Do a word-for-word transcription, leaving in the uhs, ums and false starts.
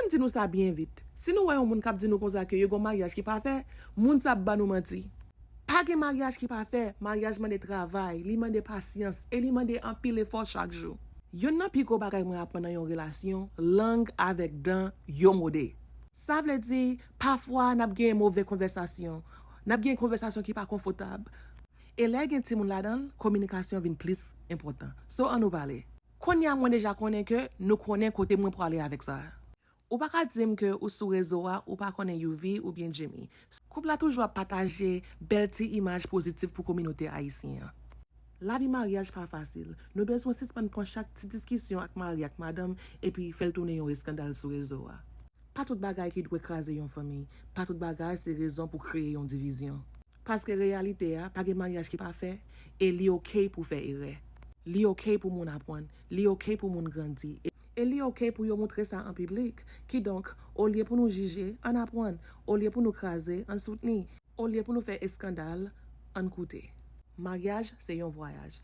M di nou sa byen vit. Si nou wè yon moun k ap di nou konsa ke yo gen maryaj ki pafè, moun sa ap ba nou manti. Pa gen maryaj ki pafè, maryaj mande travay, li mande pasyans, e li mande anpil efò chak jou. Youn nan pi gwo bagay mwen aprann nan yon relasyon, lang avèk dan yo mode. Sa vle di, pafwa n ap gen move konvèsasyon, n ap gen konvèsasyon ki pa konfòtab. E lè gen timoun ladan l, kominikasyon vin plis enpòtan. So, ann nou pale. Kounye a mwen deja konnen ke nou konnen kote mwen prale avèk sa. Ou pa ka di m ke ou sou rezo a, ou pa konnen Youvy oubyen Jimmy. Koup la toujou ap pataje bèl ti imaj pozitif pou kominote ayisyen an. Lavi maryaj pa fasil. Nou bezwen sispann pran chak ti diskisyon ak mari ak madanm epi fè l tounen yon eskandal sou rezo a. Pa tout bagay ki dwe kraze yon fanmi. Pa tout bagay se rezon pou kreye yon divizyon. Paske reyalite a, pa gen maryaj ki pafè, e li oke pou fè erè. Li oke pou moun aprann, li oke pou moun grandi, e, e li oke pou yo montre sa an piblik. Kidonk, olye pou nou jije, ann aprann. Olye pou nou kraze, ann soutni. Olye pou nou fè eskandal, ann koute. Maryaj se yon vwayaj.